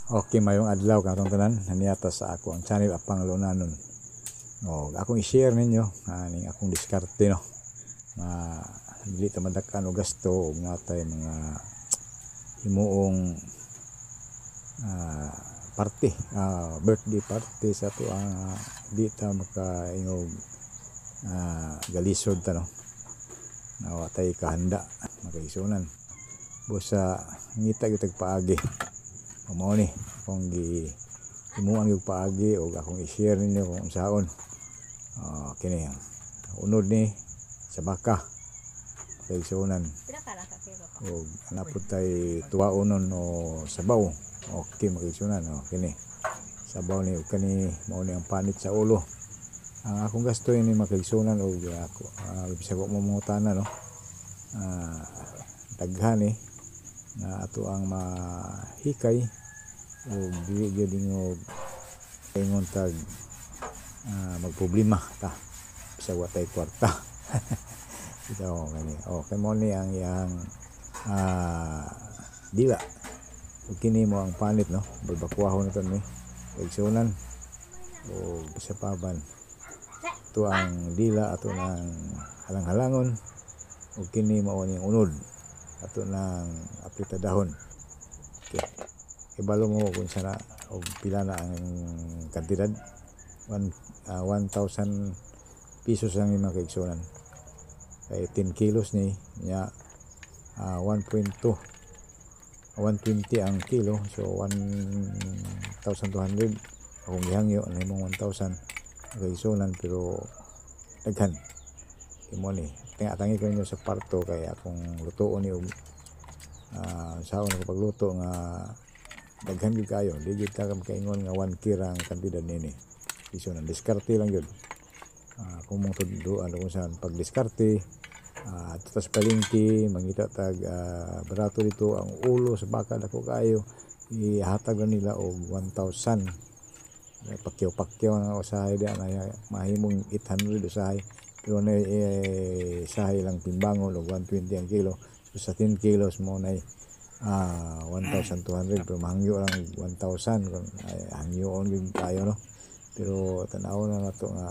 Okay, mayong adlaw kanatong tanan. Naniata sa ako ang channel Apang Lunanon. No, akong i-share ninyo aning akong diskarte, no. Nga dili ta madak-an og gasto ug natay mga himuong party, birthday party sa ato ang di ta makaingog galisod ta, no. Nga wa tay kahanda, makaigsuonan. Busa ngita gyud tag paagi. Mao ni akong gi himuan gyud paagi ug akong i-share ninyo kung unsaon. Kini unod ni sa baka, kaigsuonan. Pila ka na ka kilo pa? Ug naa pod tay tuwaonon o sabaw. Okay, mga kaigsuonan, oh, kini. Sabaw ni ug kani mao ni ang panit sa ulo. Ang akong gasto ini, mga kaigsuonan, og ako bisag wa mo mangutana, no. Daghan ni nga ato ang mahikay ug dili gyud ingog ingon tag magproblema ta bisag wa tay kwarta. Ito kani. Oh, kay mao ni ang iyang dila. Ug kini mo ang panit, no. Balbakwahon na to ni, kaigsuonan. O bisa pa ban. Ito ang dila ato ng halang-halangon ug kini mao ni ang unod ato ng apritadahon. Okay. Ibalo mo kung sa na og pila na ang kantidad. 1,000 pesos lang yung, mga kaigsuonan. Kay 10 kilos ni nya, 1.2, 120 ang kilo, so 1,200 akong gihangyo nahimong 1,000, kaigsuonan, pero daghan imo ni. Tingatangi ko ninyo sa parto kay akong lutuon ni og saon ako pagluto nga daghan gyud kayo. Di gyud ka makaingon nga 1 kilo ang kantidad nini. Kaigsuonan, diskarte lang gyud. Kung mong tudloan kung saan pagdiskarte, adto sa palengke, mangita tag barato dito ang ulo sa baka, dako kaayo, ihatag lang nila og 1,000. Pakyaw-pakyaw na usahay diha na mahimong 800 usahay, pero na eh, sahay lang timbangon og 120 ang kilo, so sa 10 kilos mo na 1,200, pero mahangyo lang 1,000 kung ay, hangyoon gyud tayo, no. Pero tan-aw na nato nga.